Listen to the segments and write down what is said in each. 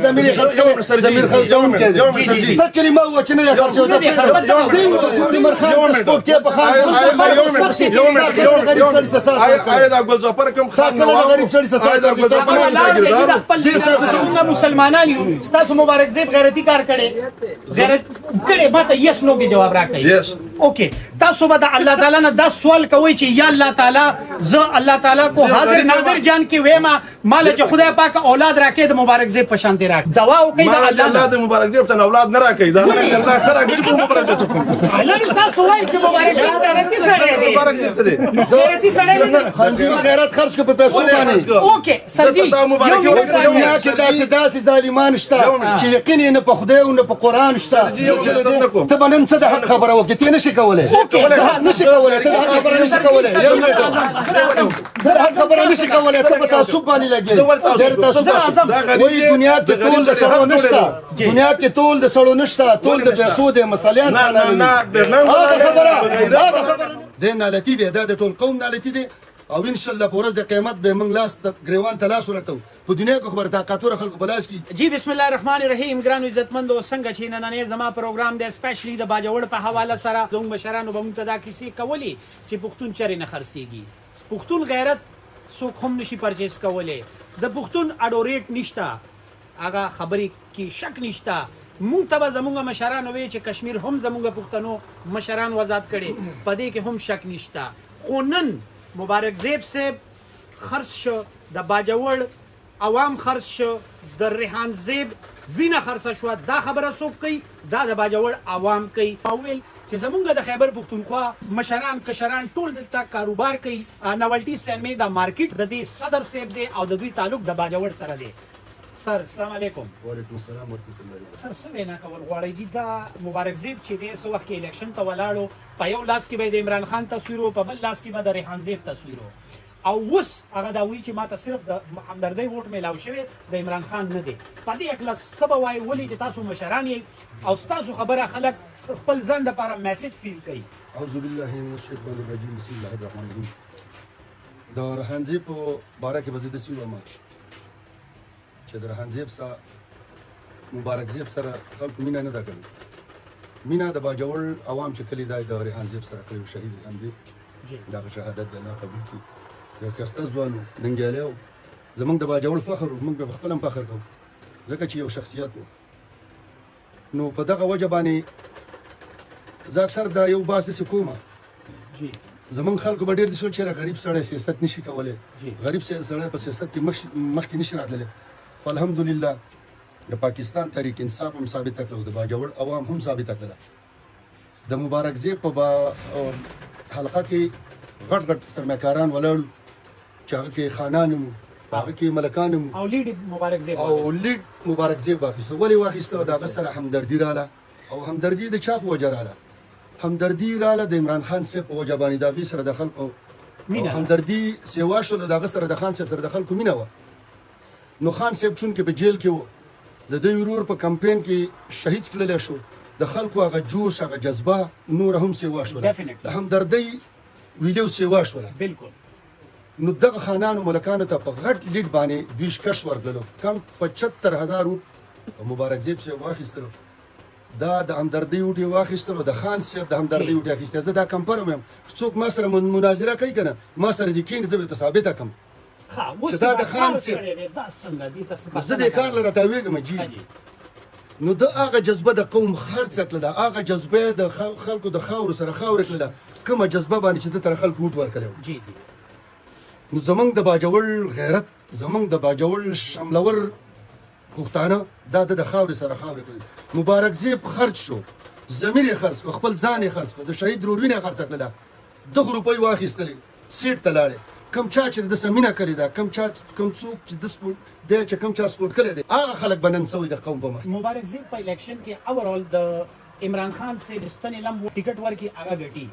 ضمیر یې خرڅ کړی، ضمیر خرڅوونکی دی. ته کلمه ووایه چې نه یې خرڅ شوی. ټول عمر خان ته سپورټ کې په خان غریب سړي څه سات ورکړی. دا ګل ظفر کوم خان کله د غریب سړي څه سات ورکړی؟ موږ مسلمانان یو، ستاسو مبارک زیب غیرتي کار کړی، غیرت کړی. ماته یس نو کې جواب راکړئ. اوکې، تاسو به د الله تعالی نه دا سوال کوئ چې یا الله تعالی، زه الله تعالی کو حاضر ناظر جان کې وېما، مال چې خدای پاک اولاد راکې د مبارک زیب په شان دی راک دوا وکړي. د الله الله د مبارک زیب ته اولاد نه راکې، دا الله خره چې کوم مبارک زیب کوم. الله تاسو وایي چې مبارک زیب غیرتي سړی دی، مبارک زیب ته دی غیرتي سړی دی. خنجر غیرت خرج کو په پیسو باندې. اوکې سر جی، دنیا کې داسې داسې ظالمان شته چې یقین یې نه په خدای او نه په قرآن شته. ته به نن څه د حق خبره وکړې؟ ته نشي کولی، نشي کولی، ته د حق خبره نشي کولی. یو منټ، ته د حق خبره نشي کولی، ته په تعصب باندې لګې، ډېر تعصب. وایي دنیا کې تول د سړو نشته، دنیا کې تول د سړو نشته، تول د پیسو دی، مسلیان. هغه خبره، هغه خبره دی، نالتی دی، دا د ټول قوم نالتی دی. او ان شاء الله په ورځ د قیامت به موږ لاس ته ګریوان ته لاس ورته په دنیا کې خبر طاقتور خلکو په لاس کې. جی بسم الله الرحمن الرحیم. ګرانو عزتمندو، څنګه چې نننې زما پروګرام دی سپیشلی د باجوړ په حواله سره، زموږ مشرانو به موږ ته دا کیسې کولې چې پښتون چرې نه خرڅېږي، پښتون غیرت څوک هم نشي پرچیز کولی، د پښتون اډو ریټ نشته، هغه خبرې کې شک نشته. مونږ ته به زمونږ مشرانو وی چې کشمیر هم زمونږ پښتنو مشرانو آزاد کړي، په دې کې هم شک نشته. خو نن مبارک زیب صاحب خرڅ شو، د باجوړ عوام خرڅ شو، د ریحان زیب وینه خرڅه شوه. دا خبره څوک کوي؟ دا د باجوړ عوام کوي. ما وویل چې زمونږ د خیبر پښتونخوا مشران کشران ټول دلته کاروبار کوي. ناولټي سینمې دا مارکیټ د دې صدر صاحب دی او د دوی تعلق د باجوړ سره دی. سر السلام علیکم. وعلیکم السلام ورحمت الله. سر څه وینا کول غواړئ جی؟ دا مبارک زیب چې دی څه وخت کې الیکشن ته ولاړو، په یو لاس کې به د عمران خان تصویر و، په بل لاس کې به د ریحان زیب تصویر و، او اوس هغه دا وایي چې ماته صرف د همدردۍ ووټ میلاو شوی، د عمران خان نه دی. په دې هکله څه به وایې؟ ولې چې تاسو مشران یئ او ستاسو خبره خلک خپل ځان دپاره میسج فیل کوي. اعوذ بالله من الشیطان الرجیم، بسم الله الرحمن الرحیم. د ریحان زیب په باره کې به زه داسې ووایم چې د ریحان زیب سره مبارک زیب سره خلکو مینه نه ده کړې. مینه د باجوړ عوام چې کلي دی د ریحان زیب سره کړې. شهید ریحان زیب دغه شهادت د الله قبول کړي، یو ښایسته ځوان و، ننګیالی و، زموږ د باجوړ فخر و. موږ به په خپل هم فخر کوو ځکه چې یو شخصیت و. نو په دغه وجه باندې زه اکثر دا یو باس داسې کوم، زمونږ خلکو به ډېر داسې ویل چې غریب سړی سیاست نشي کولی، غریب سړی په سیاست کې مخکې نشي راتللی. خو الحمدلله د پاکستان تحریک انصاف هم ثابته کړه او د باجوړ عوام هم ثابته کړله. د مبارک زیب په حلقه کې غټ غټ سرمایهکاران ولاړ چې هغه کې خانان هم، هغه کې ملکان هم، او لیډ مبارک زیب او لیډ مبارک زیب واخیستو. ولې واخیسته؟ د هغه سره همدردي راله. او همدردي د چا په وجه راله؟ همدردي راله د عمران خان صاحب په وجه باندې. د هغې سره د خلکو همدردي سیوا شوله، د هغه سره د خان صاحب سره د خلکو مینه وه. نو خان صاحب چونکې په جیل کې و، د دوی ورور په کمپین کې شهید کړلی شو، د خلکو هغه جوش هغه جذبه نوره هم سیوا شوله، د همدردۍ ویډیو سیوا شوله. بالکل. نو دغه خانانو ملکانو ته په غټ لیډ باندې دوی شکش ورکړلو، کم 75,000 ووټ مبارک زیب صاحب واخیستلو. دا د همدردۍ ووټ یې واخیستلو، د خان صاحب د همدردۍ ووټ یې اخیستی. زه دا کمپرم یم، څوک ما سره مناظره کوي که نه، ما سره دې کښېني، زه به ورته ثابته کړم چې دا د خان صاحب. زه دې کار له راتاوېږم جي. نو د هغه جذبه د قوم خرڅه کړله، هغه جذبه د خلکو د خاورو سره خاورې کړله، کومه جذبه باندې چې ده تر خلکو ووټ ورکړی و. نو زمونږ د باجوړ غیرت، زمونږ د باجوړ شملور پښتانه دا د خاورې سره خاورې کړل. مبارک زیب خرڅ شو، ضمیر یې خرڅ کړ، خپل ځان یې خرڅ کړ، د شهید ورور وینه یې خرڅه کړله. ده خو روپۍ واخیستلې، سیټ ته لاړې. کوم چا چې د سه مینه کړې ده، کوم چا کوم څوک چې د سپورټ دی، چې کوم چا سپورټ کړی دی، هغه خلک به نن سوي د قوم په مخ. مبارک زیب په الیکشن کې اوورال د عمران خان صاحب ستنې لم ټیکټ ورکړي، هغه ګټي.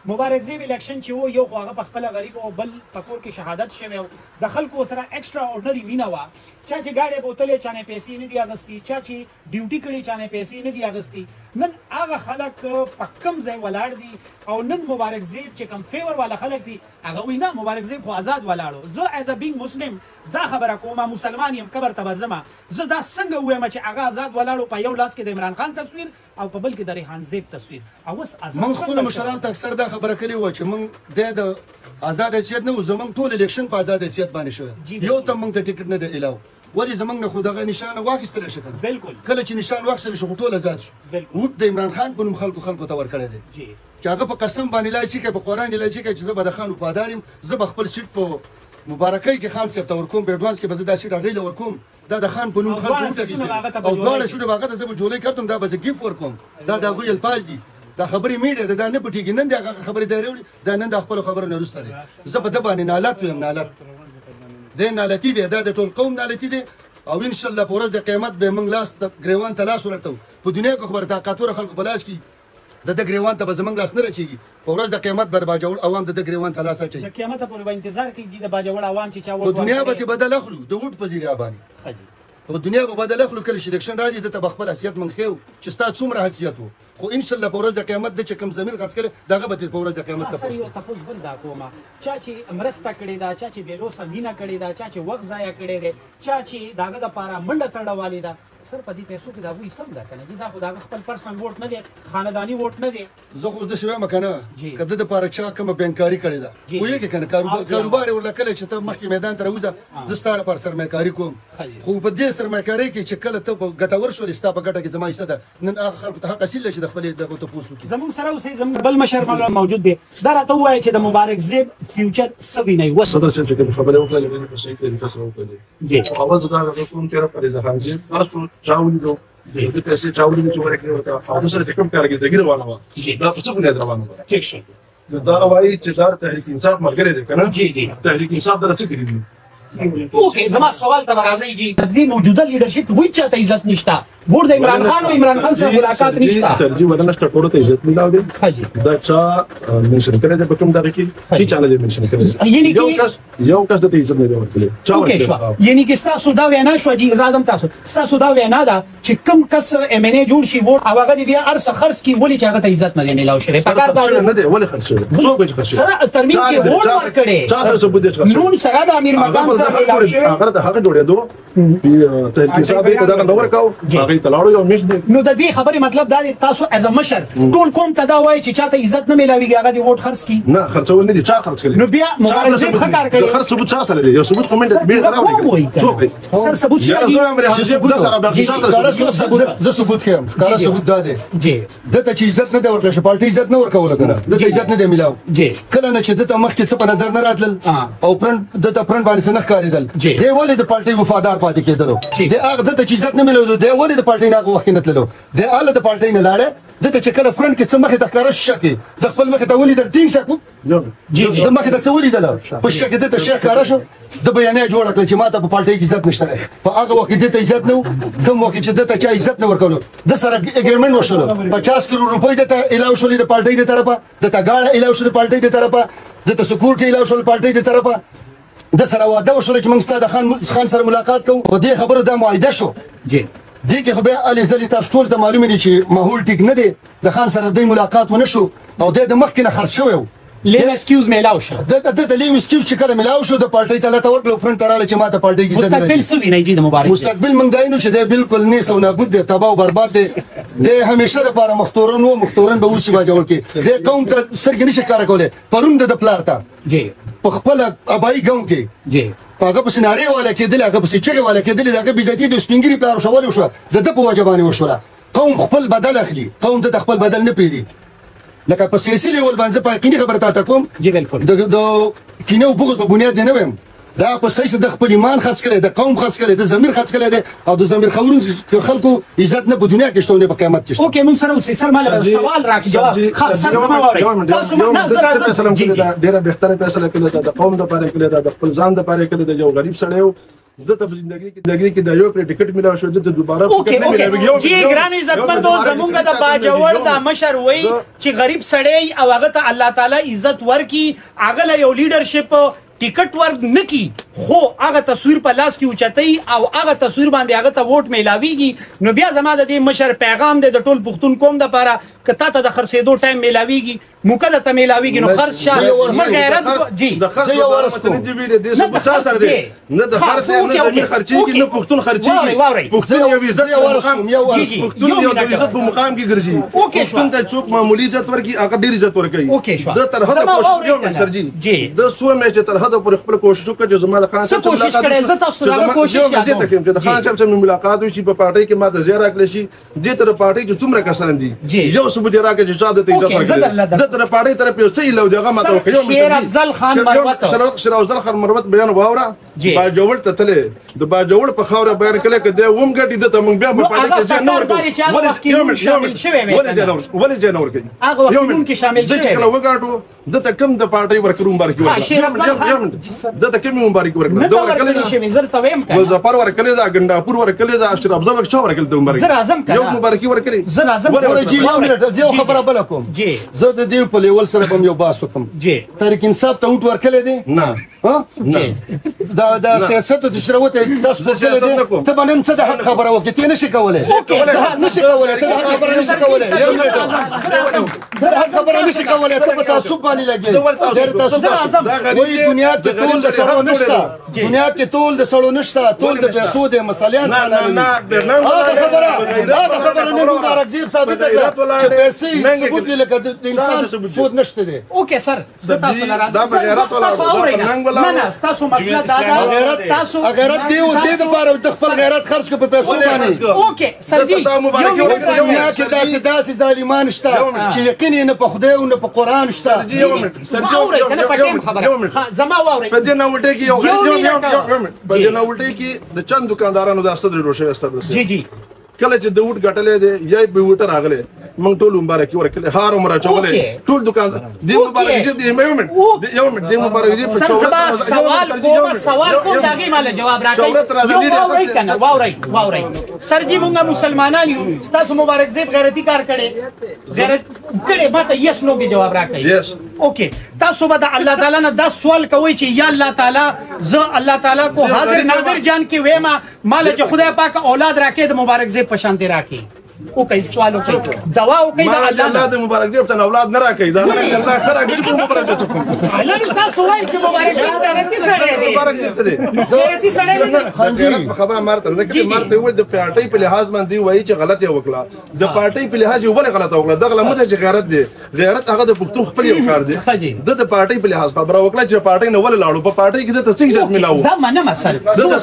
مبارک زیب الیکشن چې وو، یو خو هغه په خپله غریب او بل په کور کې شهادت شوی و، د خلکو سره ایکسټرا اورډنري مینه وه. چا چې ګاډی بوتلې چا نه پیسې نه دي اخیستي، چا چې ډیوټي کړې چا نه پیسې نه دي اخیستي. نن هغه خلک په کم ځای ولاړ دي او نن مبارک زیب چې کوم فیور والا خلک دي هغه وایي نه مبارک زیب خو آزاد ولاړو. زه as a being مسلم دا خبره کوم، مسلمان یم، قبر ته به ځمه، زه دا څنګه ووایم چې هغه آزاد ولاړو؟ په یو لاس کې د عمران خان تصویر او په بل کې د ریحان زیب تصویر. او اوس آزاد موږ خپل مشران ته اکثر دا خبره کړې وه چې موږ د آزاد حیثیت نه وو، زموږ ټول الیکشن په آزاد حیثیت باندې شوی، یو ته موږ ته ټیکټ نه دی علاو. ولې زموږ نه خو دغه نشان واخیستل شي کنه؟ بالکل. کله چې نشان واخیستل شي خو ټول آزاد شو. ووټ د عمران خان په نوم خلکو ته ورکړی دی چې هغه په قسم باندې لا شي په قرآن لا شي چې زه به د خان وفادار یم، زه به خپل سیټ په مبارکۍ کې خان صاحب ته ورکوم، په اډوانس کې به زه دا سیټ هغې له ورکوم، دا د خان په نوم خلکو ووټ اخیستی او دواړه سیټ به هغه ته زه به جولۍ کړم، دا به زه ګیفټ ورکوم. دا د هغوی الفاظ دي، دا خبرې میډیا ده، دا نه پټېږي. نن د هغه خبرې دی راوړي، دا نن د خپلو خبرو نه وروسته دی. زه په ده باندې نالت ویم، نالت دی، نالتي دی، دا د ټول قوم نالتي دی. او انشاءالله په ورځ د قیامت به موږ لاس ته ګریوان ته لاس ورتو. په دنیا کې خو به طاقتوره خلکو په لاس کې د ده ګریوان ته به زموږ لاس نه رسېږي. په ورځ د قیامت به د باجوړ عوام د ده ګریوان ته لاس اچوي. د قیامته پورې به انتظار کوي د باجوړ عوام چې چا ووټ په دنیا به ترې بدل اخلو د ووټ په ذریعه باندې. په دنیا به بدل اخلو. کله چې الیکشن راځي ده ته به خپل حیثیت موږ ښیو چې ستا څومره حیثیت و. خو انشاءالله په ورځ د قیامت د چې کوم ضمیر خرڅ کړی د هغه به ترې په ورځ د قیامت تپوس سر یو تپوس بل دا کومه، چا چې مرسته کړې ده، چا چې بېلوسه مینه کړې ده، چا چې وخت ضایع کړی دی، چا چې د هغه دپاره منډه تړه والې ده، سر په دې پیسو کې د هغوی سم ده که نه؟ دا خو د هغه خپل پرسنل ووټ نه دی، خانداني ووټ نه دی. زه خو اوس داسې وایم که نه، که ده دپاره چا کومه بینکاري کړې ده، پوهېږې که نه؟ کاروبار یې ورله کړی چې ته مخکې میدان ته راوځه، زه ستا لپاره سرمایهکاري کوم. خو په دې سرمایهکارۍ کې چې کله ته ګټور شولې، ستا په ګټه کې زما حصه ده. نن هغه خلکو ته حق اصیل دی چې د خپلې دغه تپوس وکړي. زموږ سره اوسئ، زموږ بل مشر موجود دی، دا راته ووایه چې د مبارک زیب فیوچر څه وینئ؟ صدر صاحب چې کومې خبرې وکړلې، ډېرې په صحیح طریقه سره وکړلې. اول زه دا کوم تېره پرې ځان زیب تاسو چا ولیدو د پیسې چا ولیدو چې ورکړې ورته او د سره چې کوم کارګردګي روانه وه، دا په څه بنیاد روانه وه؟ ټیک شو. دا وایي چې دا تحریک انصاف ملګری دی که نه؟ تحریک انصاف دره څه کړي دي؟ اوکې، زما سوال ته به راځئ جي، د دې موجوده لیډرشپ هیڅ چا ته عزت نشته، ووټ د عمران خان او عمران خان سره ملاقات نشته. سرجي ولا نشته، ټولو ته عزت ملاو دی. دا چا منشن کړی دی په کوم دغه کې؟ هیڅ چا نه دی منشن کړی. یعنی یو کس د ته عزت نه دی ورکړی. اوکې شو. یعنی کې ستاسو دا وینا شوه جي، راځم تاسو، ستاسو دا وینا ده چې کوم کس ایم این ای جوړ شي ووټ او هغه دې بیا هر څه خرڅ کړي، ولې چې هغه ته عزت نه دی ملاو شوی؟ پکار دا نه دی، ولې خرڅ شوی؟ څوک چې خرڅ شوی؟ سره ترمیم کې ووټ ورکړی، چا سره ثبوت دی چې خرڅ شوی؟ نون سره د امیر مقام سره ملاو شوی. هغه د هغه جوړېدو تحریک انصاف یې ته دغه نه ورکاو، هغې ته لاړو یو میاشت دی. نو د دې خبرې مطلب دا دی تاسو از ا مشر ټول قوم ته دا وایي چې چا ته عزت نه میلاویږي هغه دې ووټ خرڅ کړي؟ نه، خرڅول نه دي، چا خرڅ کړي؟ نو بیا مبارک زیب ښه کار کړی. د خرڅ ثبوت چا سره دی؟ یو ثبوت خو منډه بیا راوړي. څوک دی؟ سر ثبوت یاره زه وایم ریحان زیب د سره بیا چا سره ثبوت؟ زه ثبوت ښیم. ښکاره ثبوت دا دی ده ته چې عزت نه دی ورکړی شو، پارټي عزت نه ورکوله که نه، ده ته عزت نه دی میلاو. کله نه چې ده ته مخکې څه په نظر نه راتلل او پرنټ ده ته پرنټ باندې څه نه ښکارېدل، دی ولې د پارټۍ وفادار پاتې کېدلو؟ دی هغه ده ته چې عزت نه میلاودو، دی ولې د پارټۍ نه هغه وخت کې نه تللو؟ دی هله د پارټۍ نه لاړی. ده ته چې کله فرنټ کې څه مخې ته ښکاره شو، شک یې د خپل مخې ته ولیدل، ټینګ شک و، د مخې ته څه ولیدل، په شک کې ده ته شی ښکاره شو، ده بیانیه جوړه کړه چې ما ته په پارټۍ کې عزت نشته دی. په هغه وخت کې ده ته عزت نه و، کوم وخت چې ده ته چا عزت نه ورکولو، ده سره اګریمنټ وشولو، 50 کروڑ روپۍ ده ته علاو شولې د پارټۍ د طرفه، ده ته ګاړه علاو شو د پارټۍ د طرفه، ده ته سکورټي علاو شول د پارټۍ د طرفه، ده سره واده وشوله چې موږ ستا د خان سره ملاقات کوو. په دې خبرو دا معاهده شو. دې کې خو بیا هلې ځلې تاسو ټول ته معلومې دي چې ماحول ټیک نه دی، د خان سره دوی ملاقات ونه شو او دی د مخکې نه خرڅ شوی و. لیو اسکیوز میلاو شو. د د لیو اسکیوز چې کله میلاو شو، د پارټۍ ته لته ورکړل، فرنټ ته راغله چې ما ته پارټۍ کې عزت نه مستقبل څه وینئ جي د مبارک؟ مستقبل موږ دا وینو چې دی بالکل نیس او نابود دی، تباه او برباد دی. دی همیشه لپاره مختورن و، مختورن به اوسي باجوړ کې. دی قوم ته سترګې نه شي ښکاره کولی. پرون د پلار ته په خپله ابایي ګاون کې هغه پسې نارې والا کېدلې، هغه پسې چغې والا کېدلې، د هغه بېعزتي د سپین ږیري پلار وشوه. ولې وشوه؟ د ده په وجه باندې وشوله. قوم خپل بدل اخلي، قوم ده ته خپل بدل نه پرېږدي. لکه په سیاسي لیول باندې زه په یقیني خبره تا ته کوم، د کینې او بغض په بنیاد یې نه وایم، دا په صحیح د خپل ایمان خرڅ کړی، د قوم خرڅ کړی، د ضمیر خرڅ کړی دی، او د ضمیر خورونکو خلکو عزت نه په دنیا کې شته نه په قیامت کې شته. اوکې، موږ سره اوسئ. سر مال سوال راکړئ، جواب سر زما واورئ تاسو. نه زه راځم. ډېره بهتره فیصله کړې ده، د قوم دپاره کړې ده، د خپل ځان دپاره کړې ده. یو غریب سړی و، دته په زندګي کې د یو پر ټیکټ ملاو شو، دته دوباره ټیکټ نه ملاوي. جی ګران عزتمندو، زمونږ د باجوړ د مشر وای چې غریب سړی او هغه ته الله تعالی عزت ورکی، هغه له یو لیډرشپ ټیکټ ورک نکی، خو هغه تصویر په لاس کې اوچتي او هغه تصویر باندې هغه ته ووټ میلاویږي. نو بیا زما د دې مشر پیغام دی د ټول پښتون قوم د پاره، که تا ته د خرڅېدو ټایم میلاویږي، موقع درته میلاویږي، نو خرڅ شه، مه غیرت. جی د خرڅ نه د خرڅ نه زمین خرڅېږي، نه پښتون خرڅېږي. پښتون یو عزت پښتون یو د عزت په مقام کې ګرځي. پښتون ته څوک معمولی عزت ورکړي هغه ډېر عزت ورکوي. د تر حده کوشش یو منټ سر جی، د څو میاشتې تر حده پورې خپل کوشش وکړ چې زما د خان صاحب کوشش کړی، زه تاسو سره کوشش یادوم چې د خان صاحب سره ملاقات وشي په پارټۍ کې، ما ته ځای راکړل شي. دې تر پارټۍ چې څومره کسان دي یو ثبوت یې راکړي چې چا د ته عزت ورکړي. د تر پارټۍ طرف یو څه ایلو دی هغه ما ته وکړي. شیر افضل خان مروت، شیر افضل خان مروت بیان واوره، باجوړ ته تللی، د باجوړ په خاوره بیان کړی که دی وم ګټي ده ته موږ بیا په پارټۍ کې ځای نه ورکوو. ولې ځای نه ورکوي؟ ده چې کله وګاټو ده ته کوم د پارټۍ ورکړو مبارکي ورکړه، ده ته کومې مبارکي ورکړه؟ ده ورکړې ده، ګلظفر ورکړې ده، ګنډاپور ورکړې ده، شیر افضل ورکړې، چا ورکړې ده مبارکي؟ یو مبارکي ورکړې. جی یو منټ، زه یو خبره بله کوم. زه د دې په لیول سره به یو بحث وکړم. تحریک انصاف ته ووټ ورکړی دی؟ نه. دا د سیاست ته چې راوتی تاسو ورکړی دی، ته به نن څه د حق خبره وکړې؟ ته نه شې کولی، نه شې کولی، ته د حق خبره نه شې کولی. یو منټ، ته د حق خبره نه شې کولی، ته په تعصب باندې لګې، ډېر تعصب. وایي دنیا کې ټول د سړو نشته، دنیا کې ټول د سړو نشته، ټول د پیسو دی، مسلیان هغه خبره، هغه خبره نن مبارک زیب ثابته کړه چې پیسې ثبوت دی، لکه د انسان سود نشته دی. اوکې سر، زه تاسو نه راځم. نه نه، ستاسو مسله دا ده، تاسو غیرت دی او دې دپاره د خپل غیرت خرڅ کړه په پیسو باندې. اوکې سر جی، دنیا کې داسې داسې ظالمان شته چې یقین یې نه په خدای او نه په قرآن شته. واورئ که نه په ټایم خبره زما واورئ. په دې ناولټۍ کې یو په دې ناولټۍ کې د چند دکاندارانو دا صدر جوړ شوی سر. جی جی، کله چې د ووټ ګټلی دی یا به ووټ راغلی، موږ ټول مبارکي ورکړې، هار عمر اچولی ټول دکان دې مبارک جی، یو منټ یو منټ، دې مبارک جی په سوال کوم، سوال کوم، د هغې ماله جواب راکړئ. یو واورئ که نه، واورئ واورئ سر جی، مونږ مسلمانان یو، ستاسو مبارک زیب غیرتي کار کړی، غیرت کړی، ما ته یس نو کې جواب راکړئ. اوکې، تاسو به د الله تعالی نه دا سوال کوئ چې یا الله تعالی، زه الله تعالی کو حاضر ناظر جان کې ویم، ماله چې خدای پاک اولاد راکړي د مبارک زیب په شان دې راکړي. وکړئ سوال وکړئ، دوا وکړئ د الله نه. الله د مبارک زیب ته اولاد نه راکړي، دا الله ښه راکړي چې کوم مبارک زیب څه کوم. الله تاسو وایئ چې مبارک زیب غیرتي سړی دی، مبارک زیب څه دی؟ غیرتي سړی دی. غیرت په خبره مارته نه کړې، مارته وویل د پارټۍ په لحاظ باندې وایي چې غلط یې وکړه، د پارټۍ په لحاظ یې ولې غلطه وکړه؟ دغه لمونځ چې غیرت دی، غیرت هغه د پښتون خپل یو کار دی. ده د پارټۍ په لحاظ خبره وکړه چې پارټۍ نه ولې لاړو، په پارټۍ کې ده ته څه عزت ملاو؟ دا منم سر،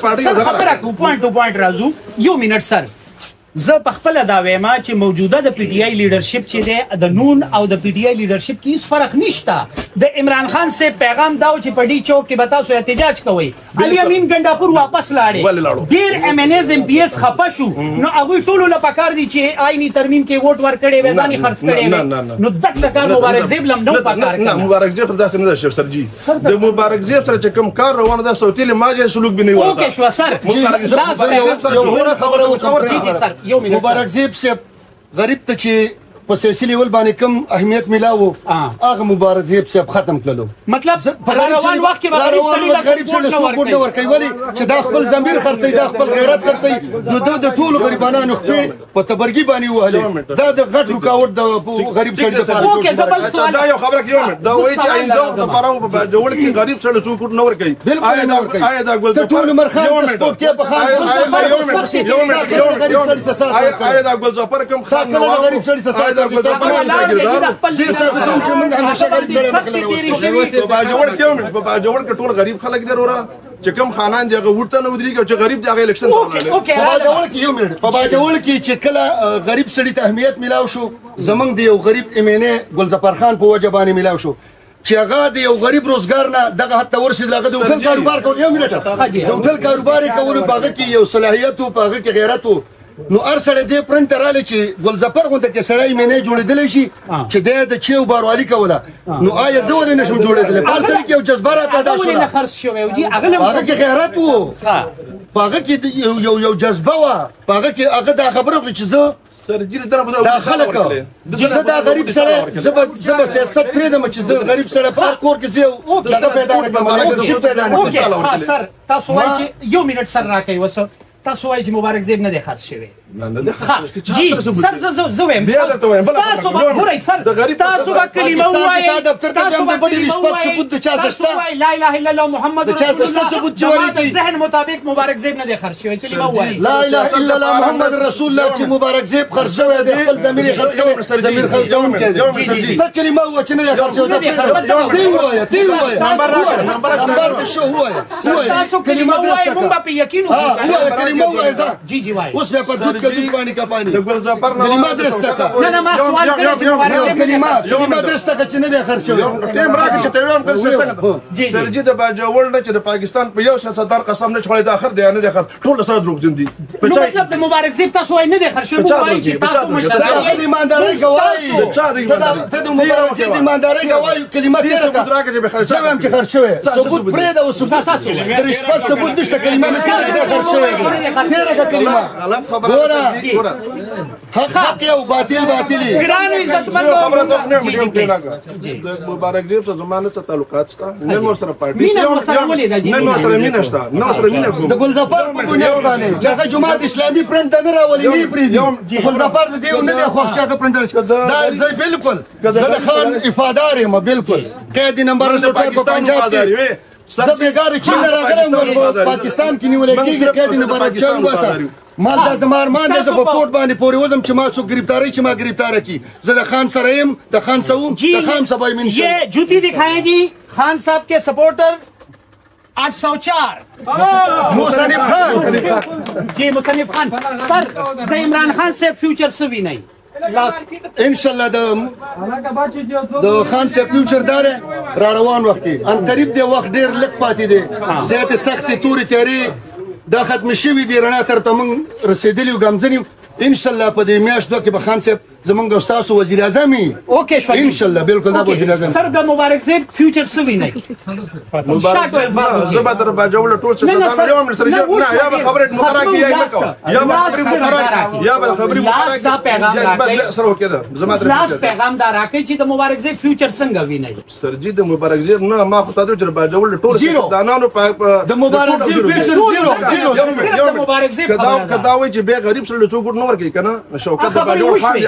سر خبره کوو، پوینټ ټو پوینټ راځو. یو منټ سر، زه په خپله دا وایم چې موجوده د پی ټی آی لیډرشپ چې دی د نون او د پی ټی آی لیډرشپ کې هیڅ فرق نشته. د عمران خان صاحب پیغام دا و چې په ډي چوک کې به تاسو احتجاج کوئ، علي امین ګنډاپور واپس لاړې، ډېر ایم این ایز ایم پی ایس خفه شو، نو هغوی ټولو له پکار دي چې آئیني ترمیم کې ووټ ورکړی وی، ځان یې خرڅ کړی وی. نو دغه کار مبارک زیب لم نه پکار. نه، مبارک زیب داسې نه ده سر جی، د مبارک زیب سره چې کوم کار روان ده صوتي له ماجه سلوک به نه وي. اوکې شو سر، یو خبره وکړم. مبارک زیب صاحب غریب ته چې په سیاسي لیول باندې کم اهمیت ملاو، هغه مبارک زیب صاحب ختم کړلو. مطلب روان وخت کې به غریب سړي له څوک ووټ نه ورکوي، ولې چې دا خپل ضمیر خرڅوي، دا خپل غیرت خرڅوي، نو ده د ټولو غریبانانو خپې په تبرګي باندې ووهلې. دا د غټ رکاوټ د غریب سړي لپاره. دا یو خبره کې یو منټ، دا وایي چې آینده وخت لپاره په باجوړ کې غریب سړي څوک ووټ نه ورکوي. بالکل نه ورکوي. ته ټول عمر خان ته سپوږتیا په خان غریب سړي څه سات ورکوي. آیا دا ګل ظفر کوم خان نه غریب سړي څه سات په باجوړ کې ټول غریب خلک دي وروره، چې کوم خانان دي هغه ووټ ته نه ودرېږي او چې غریب دي هغه الیکشن ته ولاړ. په باجوړ کې یو منټ، په باجوړ کې چې کله غریب سړي ته اهمیت ملاو شو، زمونږ د یو غریب ایم این ای ګل ظفر خان په وجه باندې ملاو شو چې هغه د یو غریب روزګار نه دغه حد ته ورسېد، هغه د هوټل کاروبار کول. یو منټ، د هوټل کاروبار یې کولو، په هغه کې یو صلاحیت و، په هغه کې غیرت و. نو هر سړی دې پرنټ ته راغلی چې ګل ظفر غوندې کې سړی مینې جوړېدلی شي چې دی د چیو باروالي کوله، نو آیا زه ولې نه شم جوړېدلی؟ په هر سړي کې یو جذبه را پیدا شوله، هغه کې غیرت و. په هغه کې یو یو جذبه وه، په هغه کې هغه دا خبره وکړه چې زه دا خلک زه دا غریب سړی، زه به سیاست پرېږدم چې زه غریب سړی په هر کور کې زه دغه پیدا نه کړم، لیډرشپ پیدا نه کړم. سر تاسو وایئ چې یو منټ سر راکړئ اوس، تاسو وایئ چې مبارک زیب نه دی خرڅ شوی. جی سر زه وایم تاسو به ګورئ سر، تاسو به کلمه ووایئ، تاسو به کلمه ثبوت د چا څه شته؟ لا اله الا الله محمد رسول الله. زما د ذهن مطابق مبارک زیب نه دی خرڅ شوی. کلمه ووایئ لا اله الا الله محمد رسول الله چې مبارک زیب خرڅ شوی دی، خپل ضمیر یې خرڅ کړی، ضمیر خرڅوونکی دی. ته کلمه ووایه چې نه دی خرڅ شوی. ته ووایه، ته ووایه، نمبر دې شو ووایه، تاسو کلمه ووایئ، موږ به په یقین وکړو. ووایه کلمه ووایه. ځه جی جی وایه. اوس بیا په دود که دود پانی کا پانی کلمه درسته کا. نه نه ما سوال کړی چې مبارک زیب کلمه درسته کا چې نه دی خرڅ شوی. ټیم راکړه چې ته وایم که څنګه. سرجي د باجوړ نه چې د پاکستان په یو سیاستدار قسم نه خوړی دا خر دی نه دی خرڅ، ټول سره دروغجن دي. نو مطلب د مبارک زیب تاسو وایئ نه دی خرڅ شوی، موږ وایو چې تاسو مشران د ایماندارۍ ګواهي، ته د مبارک زیب د ایماندارۍ ګواهي. کلمه تېره کړه، زه وایم چې خرڅ شوی. ثبوت پرېږده او ثبوت د رشوت ثبوت نشته. کلمه مې تېره کړه، خرڅ شوی دی. تېره کړه کلمه. غلط خبره. ګوره حق حق او باطل باطلی. ګرانو عزتمندو د مبارک زیب سره زما نه څه تعلقات شته، نه مې ورسره پارټي مینه ورسره ولې ده؟ نه مې ورسره مینه شته، نه ورسره مینه کوم. د ګلظفر په بنیاد باندې چې هغه جماعت اسلامي پرنټ نه راولي نه یې پرېږدي. ګلظفر د دې نه دی خوښ چې هغه پرنټ راشي. دا زه بالکل زه د خان افادار یم، بالکل قیدي نمبر 104 په پنجاب کې. زه بېګار چین نه راغلی یم، پاکستان کې نیول کېږي. قیدي نمبر 4 وباسه. مال دا زما ارمان دی، زه په پورټ باندې پورې وځم چې ما څوک ګرفتاري چې ما ګرفتاره کړي. زه د خان سره یم، د خان سره وم، د خان سره به یم. یہ جوتی دکھائیں جی خان صاحب کے سپورٹر 804 مصنف خان. جی مصنف خان. سر د عمران خان صاحب فیوچر څه وینئ؟ ان شاء الله د خان صاحب فیوچر دار را روان وخت کې ان قریب دی، وخت ډیر لږ پاتې دی. زیاتې سختې تورې تیارې دا ختم شوي دي، رڼا تر ته موږ رسېدلي یو، ګامزن یو. ان شاء الله په دې میاشت دوه کې به خان صاحب زمونږ او ستاسو وزیر اعظم وي. اوکې شو ان شاء الله. بالکل دا وزیر اعظم. سر د مبارک زیب فیوچر څه وینئ؟ زه به در باجوړ ټول څه نه یا به خبرې مقرره کې یا نه کوم، یا به خبرې مقرره، یا به خبرې مقرره. دا پیغام راکړئ سره وکړه. زما در لاس پیغام دا راکړئ چې د مبارک زیب فیوچر څنګه وینئ؟ سرجی د مبارک زیب نه ما خو ته چې باجوړ ټول دانانو د مبارک زیب فیوچر زیرو زیرو. صرف د مبارک زیب خبره کدا وای چې به غریب سره څوک نه ورکړي کنه. شوکت د باجوړ خان دی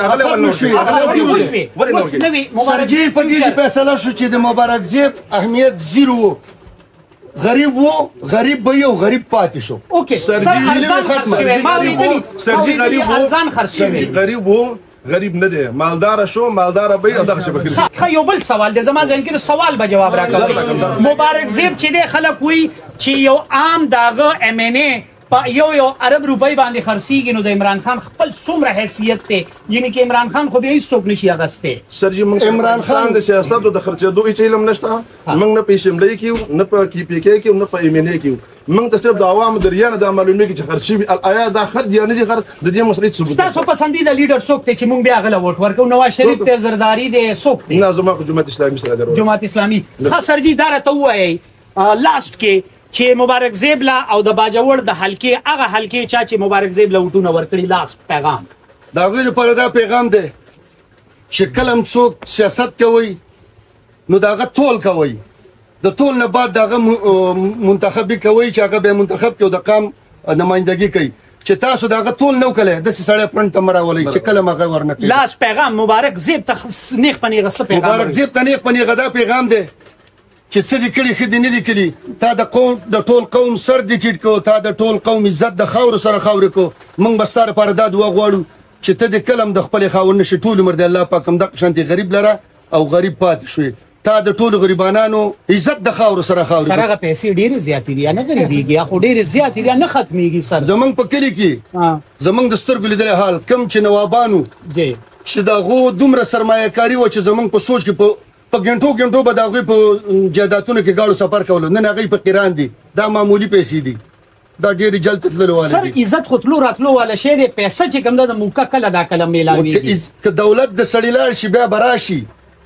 سرجی په دې فیصله شو چې د مبارک زیب اهمیت زیرو و، غریب وو، غریب به یو غریب پاتې شو. اوکې سرجی غریب وو، ارزان خرڅ شوی، غریب وو، غریب نه دی، مالدار شو، مالدار به او دغه شي بکر. ښه یو بل سوال دی زما ذهن کې، سوال به جواب راکوي. مبارک زیب چې دی خلک وایي چې یو عام داغه ایم این ای په یو یو ارب روپۍ باندې خرڅېږي، نو د عمران خان خپل څومره حیثیت دی؟ یعنې که عمران خان خو بیا هېڅوک نشي اخیستی. سرجي موږ عمران خان د سیاست او د خرڅېدو هېڅ علم نشته. موږ نه په اسمبلۍ کې یو، نه په کی پی کې یو، نه په ایم این ای کې یو. موږ ته صرف د عوامو د ریا نه دا معلومېږي چې خرڅ شوي. آیا دا خرڅ دی یا نه دي خرڅ، د دې مسلې څه ثبوت ستاسو پسندیده لیډر څوک دی چې موږ بیا هغه له ووټ ورکوو؟ نواز شریف دی، زرداري دی، څوک دی؟ نه زما خو جماعت اسلامي سره دی. جماعت اسلامي. ښه سرجي دا راته ووایئ لاست کې چې مبارک زیب لا او د باجوړ د حلقې هغه حلقې چا چې مبارک زیب له ووټونه ورکړي، لاست پیغام د هغوی لپاره دا پیغام دی چې کله هم څوک سیاست کوي نو د هغه تول کوي، د تول نه بعد د هغه منتخبي کوي چې هغه بیا منتخب کړي او د قام نمایندګي کوي. چې تاسو د هغه تول نه وکړئ، داسې سړی پرنټ ته مه راولئ چې کله هم هغه ورنه کړي. لاس پیغام مبارک زیب ته نیغ په نیغه څه پیغام؟ مبارک زیب ته نیغ په نیغه دا پیغام دی چې څه دې کړي ښه دې نه دي کړي، تا د قوم د ټول قوم سر دې ټیټ کړو، تا د ټول قوم عزت د خاورو سره خاورې کړو. موږ به ستا لپاره دا دعا غواړو چې ته دې کله هم د خپلې خاورې نه شې، ټول عمر دې الله پاک همدغه شانتې غریب لره او غریب پاتې شوې. تا د ټولو غریبانانو عزت د خاورو سره خاورې سر. هغه پیسې ډېرې زیاتې دي، نه غریبېږي، خو ډېرې زیاتې دي، نه ختمېږي سر. زمونږ په کلي کې زمونږ د سترګو لیدلی حال کم چې نوابانو چې د هغو دومره سرمایه کاري وه چې زمونږ په سوچ کې په ګنټو ګنټو به د هغوی په جایدادونو کې ګاړو سفر کولو. نن هغوی فقیران دي، دا معمولي پیسې دي، دا ډېرې جلد ته تللو والا سر. عزت خو تلو راتلو والا شی دی، پیسه چې کوم ده د موقع کله دا کله میلاویږي. که دولت د سړي لاړ شي بیا به راشي،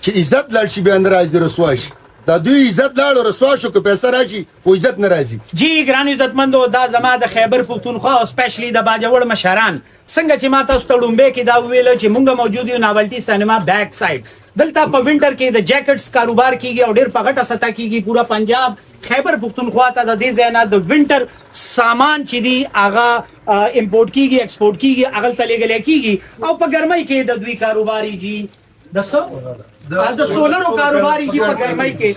چې عزت لاړ شي بیا نه راځي، رسوا شي. دا دوی عزت لاړ رسوا شو، که پیسې راشي خو عزت نه راځي. جی ګران عزتمندو، دا زما د خیبر پښتونخوا او سپیشلی د باجوړ مشران، څنګه چې ما تاسو ته ړومبی کې دا وویل چې مونږ موجود یو ناولټي سینما بیک سایډ. دلته په وینټر کې د جیکټس کاروبار کیږي او ډیر په غټه سطح کیږي. پورا پنجاب، خیبر پښتونخوا ته د دې ځای نه د وینټر سامان چې دی هغه امپورټ کیږي، ایکسپورټ کیږي، هغلته لېږلی کیږي. او په ګرمۍ کې د دوی کاروباري جی د څه د سولرو کاروباري جی، په ګرمۍ کې،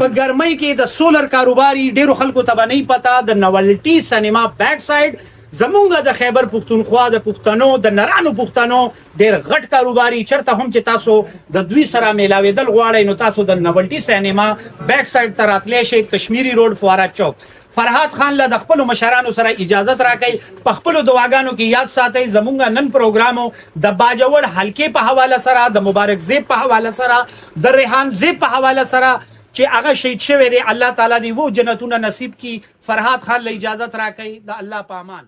په ګرمۍ کې د سولر کاروباري. ډیرو خلکو ته به نه پتا، د نوالټي سینما بیک سایډ زمونږ د خیبر پښتونخوا د پښتنو، د نرانو پښتنو ډیر غټ کاروباري. چرته هم چې تاسو د دوی سره میلاویدل غواړئ نو تاسو د نوالټي سینما بیک سایډ ته راتلی شئ، کشمیری روډ، فوارا چوک. فرهاد خان له د خپلو مشرانو سره اجازت راکړئ، په خپلو دعاګانو کې یاد ساتئ. زمونږ نن پروګرامو د باجوړ حلقې په حواله سره، د مبارک زیب په حواله سره، د ریحان زیب په حواله سره چې هغه شهید شوی دی، الله تعالی دې وو جنتونه نصیب کړي. فرهاد خان له اجازت راکړئ، د الله په امان.